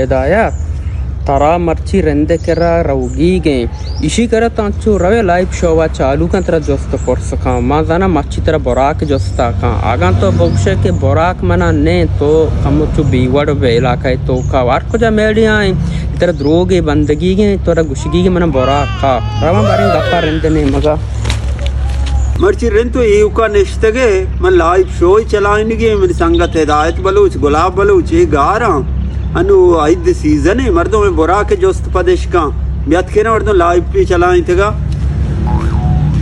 ہدایت، ترا مرچی رند ءِ کرا روگیگیں، ایشی کرا تاں چو روے لائیو شو ءَ چالو کن، ترا جست پرس کن۔ ما زاناں مرچی ترا براک جست ءَ کن۔ اگاں تو بگوشے کہ براک منا نیں، تو کمو چو بے وڑ بے علاقہ ءِ توکا۔ ہر کجا میڈیا ایں، ترا دروگے بندگیگیں، ترا گوشگیگیں منا براک ءَ۔ رواں باریں گپا رند ءِ نیمگا۔ مرچی رند تو ایوکا نشتگے، من لائیو شو چلائینگی، منی سنگت ہدایت بلوچ، گلاب بلوچ، اے گاراں۔ انو عید سیزن ہے، مردم براک جست پدش کن۔ بیات کنا مردم لائیو پہ چلائینتگا۔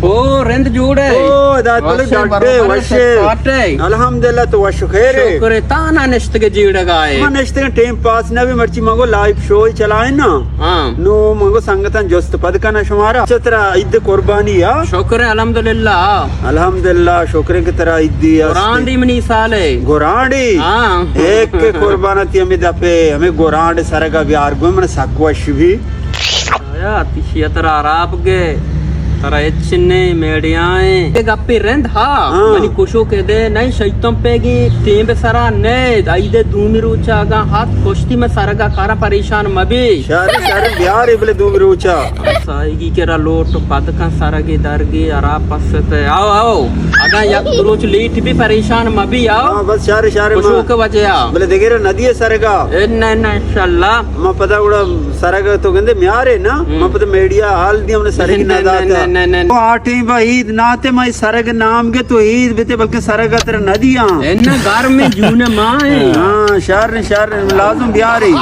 او رند جوڑ ہے۔ او ہدایت بلوچ، وش ہے، ڈڈے، برابر ہے، وش ہے۔ سٹ پاٹ ہے۔ الحمدللہ، تو وش خیر ہے۔ شکر ہے، تانا نشتگے جیڑگا ہے۔ من نشتگے ٹیم پاس نہ بھی، مرچی مگو لائیو شو چلائیں نا۔ ہاں۔ نو مگو سنگتاں جست پد کنا شمارا۔ چہ ترا عید قربانی یا؟ شکر ہے، الحمدللہ۔ الحمدللہ، شکر ہے کہ ترا عیدی است۔ گرانڈی منی سال ہے۔ گرانڈی؟ ہاں۔ ایک قربان تی ہمیں دپے، ہمیں گرانڈ سرگا بیار گو، من سک وش بھی۔ آیا، تیشی ترا عراب گے، ترا ہچ نے میڈیائیں۔ اے گپی رند ہا، ہاں۔ منی کشو کے دے، نہیں شیطان پیگی، ٹیم بے سرا نے، عید دومی روچا گا ہاتھ کشتی میں سرگا کارا پریشان مبی۔ شر، شر، بیار بلے دومی روچا۔ سائیگی کرا لوٹ پد کن سرگی درگی ارا پستے۔ آؤ، آؤ۔ اگاں یک دو روچ لیٹ بھی پریشان مبی، آؤ۔ ہاں، بس شر، شر، کشو ما کے وجہ آ۔ بلے دگرا ندیے سرگا۔ اے نہ، نہ، انشاءاللہ۔ ما پدا گڑا سرگ تو گندے میارے نا، ہم۔ ما پدا میڈیا حال دی ہم نے سرگ نہ، نہ نہ، داتا۔ نہ، نہ، نہ۔ تو آ ٹیم با عید ناتے ما سرگ نام گے تو عید بیتے بلکہ سرگ تر ندیا۔ اے نہ، گھر میں جون ماں ہے۔ ہاں، شر، شر، لازم بیاری۔